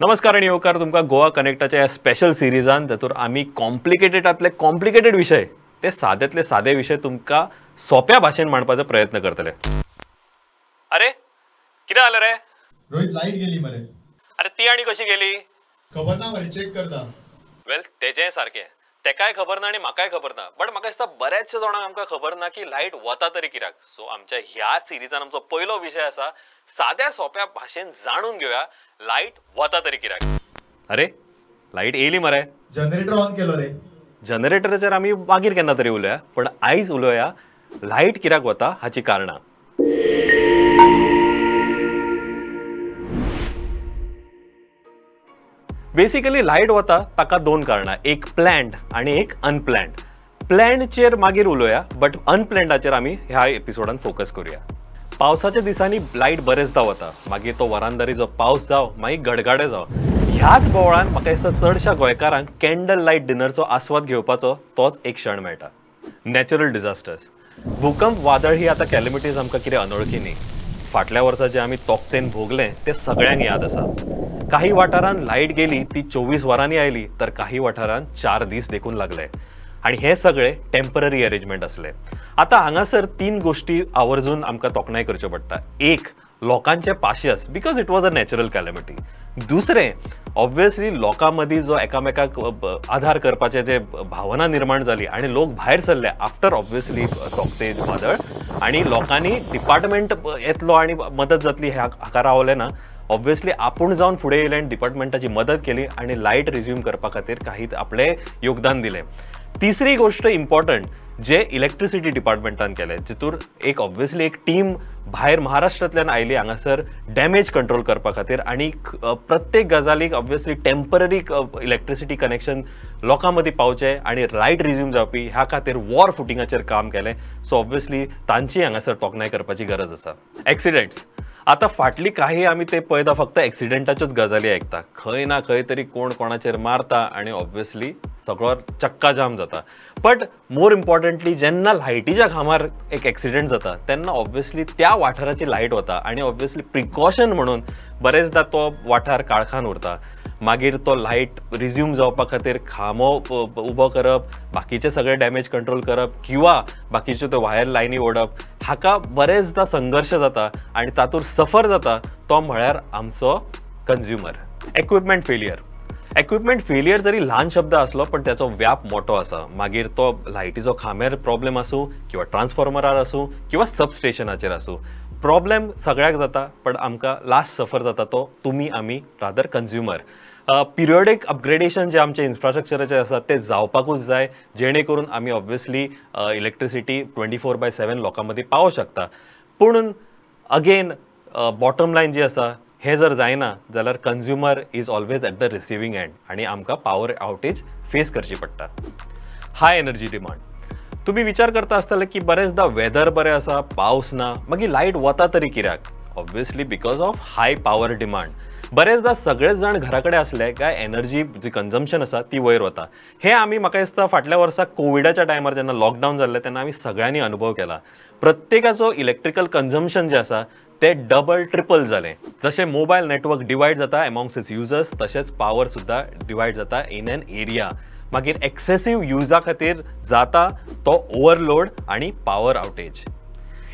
नमस्कार आनी येवकार तुमकां गोवा कनेक्टाच्या ह्या स्पेशल सिरिजान, जातूर आमी कॉम्प्लिकेटेडांतले कॉम्प्लिकेटेड विशय ते साद्यांतले सादे विशय तुमकां सोंप्या भाशेन मांडपाचो प्रयत्न करतले. अरे कितें जालें रे रोहित, लायट गेली मरे. अरे ती आनी कशी गेली खबर ना मरे, चेक करता. वेल तेजेंय सारकें, तेकाय खबर ना आनी म्हाकाय खबर ना, बट म्हाका दिसता बऱ्याचशा जाणांक आमकां खबर ना की लायट वता तरी कित्याक. सो आमच्या ह्या सिरिजान आमचो पयलो विशय आसा साद्या सोंप्या भाशेन जाणून घेवया लायट वता तरी कित्याक. अरे लायट येयली मरे, जनरेटर ऑन केलो रे. जनरेटराचेर आमी मागीर केन्ना तरी उलोवया, पण आयज उलोवया लायट कित्याक वता हाची कारणां. बेसिकली लायट वता ताका दोन कारणां, एक प्लॅन्ड आनी एक अनप्लॅन्ड. प्लॅन्डचेर मागीर उलोवया, बट अनप्लॅन्डाचेर आमी ह्या एपिसोडान फोकस करूया. पावसाच्या दिसांनी लायट बरेचदा वता, मागीर तो वरांदारीचो पावस जावं मागीर गडगाडे जावं. ह्याच बोवाळान म्हाका दिसता चडश्या गोंयकारांक कॅन्डल लायट डिनरचो आस्वाद घेवपाचो तोच एक क्षण मेळटा. नॅचरल डिझास्टर्स, भूकंप, वादळ ही आतां कॅलमिटीज आमकां कितें अनोळखी न्ही. फाटल्या वर्सा जें आमी तोक्तेन भोगलें तें सगळ्यांक याद आसा. काही वाठारांत लायट गेली ती 24 वरांनी आयली, तर काही वाठारांत 4 दीस देखून लागले, आनी हे सगळे टेम्पररी अरेंजमेंट आसले. आतां हांगासर 3 गोश्टी आवर्जून आमकां तोखणाय करच्यो पडटा. एक, लोकांचे पाशियस, because it was a natural calamity. दुसरें, ऑब्वियसली लोकां मदीं जो एकामेकाक आधार करपाचे जे भावना निर्माण जाली आनी लोक भायर सरले आफ्टर ऑब्वियसली तोक्ते वादळ, आनी लोकांनी डिपार्टमेंट येतलो आनी मदत जातली हाका रावलें ना. ऑब्वियसली आपूण जावन फुडें येयले आनी डिपार्टमेंटाची मदत केली आनी लायट रिज्यूम करपा खातीर काही आपलें योगदान दिलें. तिसरी गोश्ट इम्पॉर्टंट जे इलेक्ट्रिसिटी डिपार्टमेंटान केलें, जितूर एक ऑब्वियसली एक टीम भायर महाराष्ट्रांतल्यान आयली हांगासर डॅमेज कंट्रोल करपा खातीर, आनी प्रत्येक गजालीक ऑब्वियसली टेम्पररी इलेक्ट्रिसिटी कनेक्शन लोकां मदीं पावचें आनी लायट रिज्यूम जावपी ह्या खातीर वॉर फुटिंगाचेर काम केलें. सो ऑब्वियसली तांची हांगासर तोखणाय करपाची गरज आसा. एक्सिडेंट्स, आतां फाटली काही आमी ते पळयता फक्त एक्सिडेंटाच्योच गजाली आयकता, खंय ना खंय तरी कोण कोणाचेर मारता आनी ऑब्वियसली सगळो चक्का जाम जाता. बट मोर इम्पॉर्टंटली जेन्ना लायटीच्या खांबार एक एक्सिडेंट जाता तेन्ना ऑब्वियसली त्या वाठाराची लायट वता आनी ऑब्वियसली प्रिकॉशन म्हणून बरेचदा तो वाठार काळखान उरता. मागीर तो लायट रिज्यूम जावपा खातीर खांबो उबो करप, बाकीचे सगळे डॅमेज कंट्रोल करप किंवा बाकीच्यो त्यो वायर लायनी ओडप, हाका बरेचदा संघर्श जाता आनी तातूंत सफर जाता तो म्हळ्यार आमचो consumer. Equipment failure, equipment failure जरी ल्हान शब्द आसलो पण त्याचो व्याप मोठो आसा. मागीर तो लायटीचो खांब्यार प्रॉब्लेम आसूं किंवा ट्रान्सफॉर्मरार आसूं किंवा सबस्टेशनाचेर आसूं, प्रॉब्लेम सगळ्याक जाता, पण आमकां लास्ट सफर जाता तो तुमी आमी रादर कंज्युमर. पिरियडिक अपग्रेडेशन जे आमचे इन्फ्रास्ट्रक्चराचें आसा तें जावपाकूच जाय, जेणे करून आमी ऑब्वियसली इलेक्ट्रिसिटी 24/7 लोकां मदीं पावोवंक शकता. पूण अगेन बॉटम लायन जी आसा हें जर जायना जाल्यार consumer is always at the receiving end आनी आमकां पावर आवटेज फेस करची पडटा. हाय एनर्जी डिमांड, तुमी विचार करता आसतले की बरेचदा वेदर बरें आसा, पावस ना, मागीर लायट वता तरी कित्याक? Obviously because of high power demand. बरेचदा सगळेच जाण घरा कडेन आसले काय एनर्जी जी कन्जम्पशन आसा ती वयर वता. हें आमी म्हाका दिसता फाटल्या वर्सा कोविडाच्या टायमार जेन्ना लॉकडावन जाल्लें तेन्ना आमी सगळ्यांनी अनुभव केला. प्रत्येकाचो इलेक्ट्रिकल कन्जम्पशन जें आसा तें डबल ट्रिपल जालें. जशें मोबायल नेटवर्क डिवायड जाता एमॉंग्स it's users, तशेंच पावर सुद्दां डिवायड जाता इन एन एरिया. मागीर एक्सेसीव युजा खातीर जाता तो ओवरलोड आनी पावर आवटेज.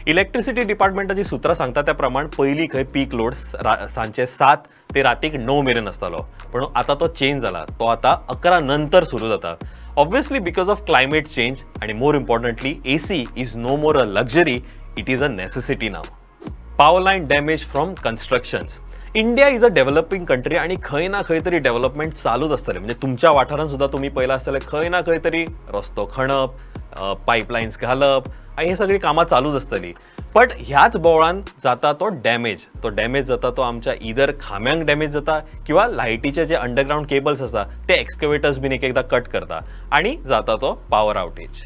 इलेक्ट्रिसिटी डिपार्टमेंटाची सुत्रां सांगता त्या प्रमाण पयलीं खंय पीक लोड सांजचे 7 ते रातीक 9 मेरेन आसतालो, पूण आतां तो चेंज जाला, तो आतां 11 नंतर सुरू जाता. Obviously because of climate change आनी more importantly AC is no more a luxury, it is a necessity now. Power line damage from constructions. India is a developing country आनी खंय ना खंय तरी डेव्हलपमेंट चालूच आसतलें. म्हणजे तुमच्या वाठारांत सुद्दां तुमी पळयलां आसतलें खंय ना खंय तरी रस्तो खणप, पायपलायन्स घालप आनी हे सगळीं कामां चालूच आसतलीं. बट ह्याच बोवाळान जाता तो डॅमेज, तो डॅमेज जाता तो आमच्या इदर खांब्यांक डॅमेज जाता किंवा लायटीचे जे अंडरग्रावंड केबल्स आसा ते एक्सकवेटर्स बीन एक एकदां कट करता आनी जाता तो power outage.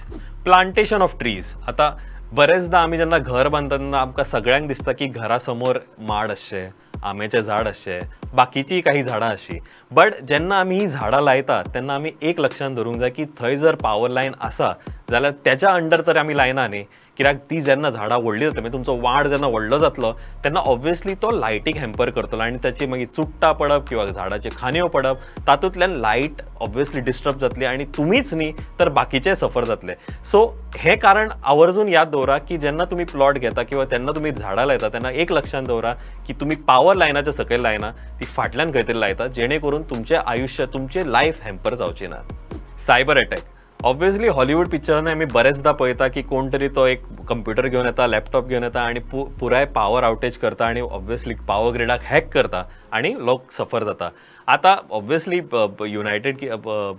Plantation of trees, आतां बरेचदा आमी जेन्ना घर बांदता तेन्ना आमकां सगळ्यांक दिसता की घरा समोर माड आसचे, आंब्याचें झाड आसचें, बाकीची काही झाडां आसची. बट जेन्ना आमी ही झाडां लायता तेन्ना आमी एक लक्षांत धरूंक जाय की थंय जर पावर लायन आसा जाल्यार त्याच्या अंडर तर आमी लायना न्ही, कित्याक ती जेन्ना झाडां व्हडली जातली, म्हणजे तुमचो वाड जेन्ना व्हडलो जातलो तेन्ना ऑब्वियसली तो लायटीक हॅम्पर करतलो आनी ताची मागीर चुट्टां पडप किंवा झाडाचे खांदयो पडप, तातूंतल्यान लायट ऑब्वियसली डिस्टर्ब जातली आनी तुमीच न्ही तर बाकीचे सफर जातले. सो हें कारण आवर्जून याद दवरा की जेन्ना तुमी प्लॉट घेता किंवा तेन्ना तुमी झाडां लायता तेन्ना एक लक्षांत दवरा की तुमी पावर लायनाच्या सकयल लायना, ती फाटल्यान खंय तरी लायता, जेणे करून तुमचें आयुश्य, तुमचें लायफ हॅम्पर जावची ना. सायबर अटॅक, ऑब्वियसली हॉलिवूड पिक्चरांनी आमी बरेचदा पळयता की कोण तरी तो एक कंप्युटर घेवन येता, लॅपटॉप घेवन येता आनी पुराय पावर आवटेज करता आनी ऑब्वियसली पावर ग्रिडाक हॅक करता आनी लोक सफर जाता. आतां ऑब्वियसली युनायटेड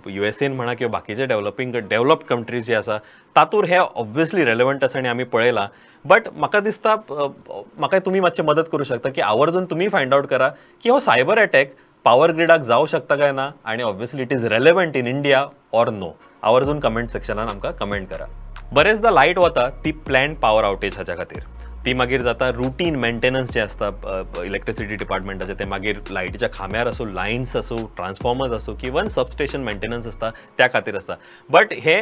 युएसएन म्हणा किंवा बाकीचे डेव्हलप्ड कंट्रीज जे आसा तातूंत हे ऑब्वियसली रेलेवंट आसा आनी आमी पळयलां. बट म्हाका दिसता म्हाका तुमी मातशें मदत करूं शकता की आवर्जून तुमी फायंड आवट करा की हो सायबर अटॅक पावर ग्रिडाक जावं शकता काय ना आनी obviously it is relevant in India or no. आवर्जून कमेंट सेक्शनान आमकां कमेंट करा. बरेचदा लायट वता ती प्लॅन पावर आवटेज हाच्या खातीर, ती मागीर जाता रुटीन मेंटेनन्स जे आसता इलेक्ट्रिसिटी डिपार्टमेंटाचे, ते मागीर लायटीच्या खांब्यार आसूं, लायन्स आसूं, ट्रान्सफॉर्मर्स आसूं किंवा सबस्टेशन मेंटेनन्स आसता त्या खातीर आसता. बट हे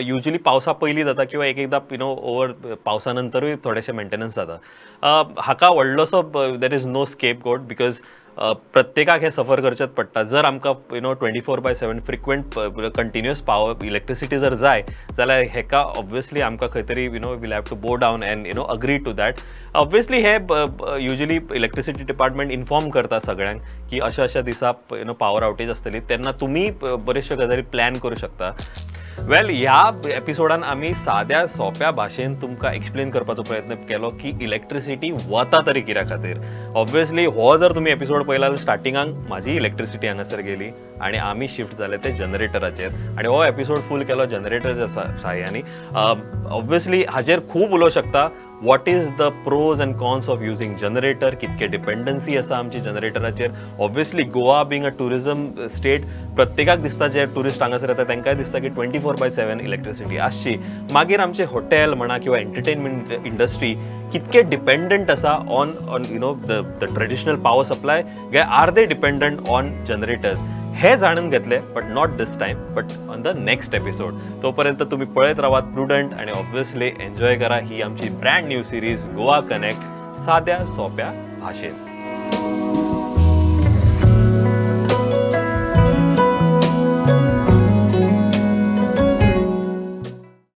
युजली पावसा पयलीं जाता किंवा एक एकदां you know over पावसा नंतरूय थोडेशे मेंटेनन्स जाता. हाका व्हडलोसो there is no scapegoat because प्रत्येकाक हे सफर करचेंच पडटा. जर आमकां you know 24/7 frequent continuous power electricity जर जाय जाल्यार हेका ऑब्वियसली आमकां खंय तरी you know we'll have to bow down and you know agree to that. Obviously hey usually electricity department inform करता सगळ्यांक की अशा अशा दिसा you know power outage आसतली, तेन्ना तुमी बऱ्योचश्यो गजाली प्लॅन करूं शकता. वेल, ह्या एपिसोडान आमी साद्या सोंप्या भाशेन तुमकां एक्सप्लेन करपाचो प्रयत्न केलो की इलेक्ट्रिसिटी वता तरी कित्या खातीर. ऑब्वियसली हो जर तुमी एपिसोड पळयला जाल्यार स्टार्टिंगाक म्हाजी इलेक्ट्रिसिटी हांगासर गेली आनी आमी शिफ्ट जाले ते जनरेटराचेर आनी हो एपिसोड फूल केलो जनरेटराच्या साह्यानी. ऑब्वियसली हाजेर खूब उलोवं शकता, what is the pros and cons of using generator, कितके डिपेंडन्सी आसा आमची जनरेटराचेर. Obviously Goa being a tourism state, प्रत्येकाक दिसता जे ट्युरिस्ट हांगासर येता तांकांय दिसता की 24/7 इलेक्ट्रिसिटी आसची. मागीर आमचे हॉटेल म्हणा किंवा एंटरटेनमेंट इंडस्ट्री कितके डिपेंडंट आसा on on you know the traditional power supply, are they dependent on generators, हे जाणून घेतले. But not this time, but on the next episode. तोपर्यंत तुम्ही पळयत रावात प्रुडंट आणि ऑब्वियसली एन्जॉय करा ही आमची brand new series Goa connect, साध्या सोप्या भाषेत.